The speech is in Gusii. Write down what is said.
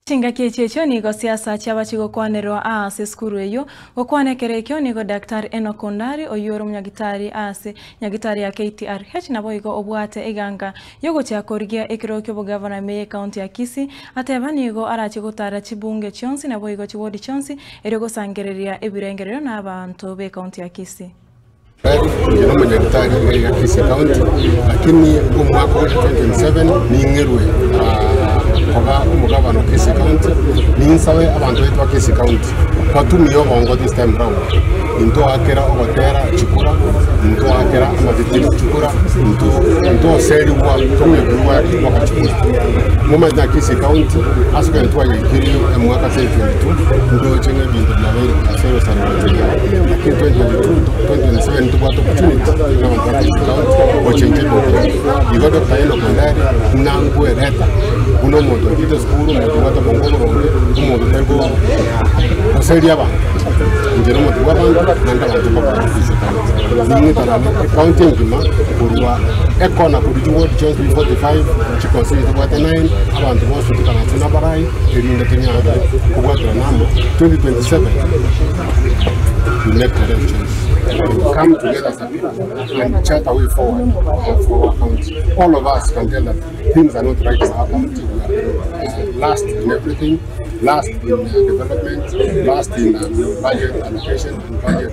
Chingaki echi echio nigo siasa chiaba chigokwanerwa aase esukuru eyio. Gokwana ekero ekio nigo Daktari Enock Ondari oyio ore omonyagitari aase nyagitari ya KTRH naboigo obwate eganga yogochia korigia ekerogo ki'obogavana ime y'ecounty ya Kisii ateba nigo arachie gotara chibunge chionsi naboigo chiwodi chionsi erio gosangereria ebirengererio na abanto b'ecounty ya Kisii. Inche nomonyagitari iga iga Kisii County, lakini omwaka o 2027 ning'erwe koba omogabana o Kisii County, ninsabe abanto baito ba Kisii County batumie obongo this time round, intoakera ogotera chikura, intoakera amatitiri chikura, into intoserigwa tong'ekerwa goaka chikura. Momanyete ng'a Kisii County ase ekero twayeikerie omwaka 2022, ndoche ng'a ebinto biabeire ase orosana rwa Lakini 2022, 2027 ntobwate opportunity buna abanto ba Kisii County gochenja ebinto ebi. Igo Doctor Enock Ondari nangwereta buna omonto ochiete esukuru, omonto obwate obongo oboronge, omonto otari goseria abanto. Inche nomonto bwa abanto naende abanto mbabwate Kisii County. Ning'etanane ecounty engima korwa ekona korwa chiward chionsi 45, chiconstituency tobwate 9, abanto bonsi toikaranse nabarai erinde tonyare kobwaterana amo 2027. We make correct choice. Come together as a people and chart a way forward for our county. All of us can tell that things are not right in our county. We are last in everything, last in development, last in budget allocation and budget.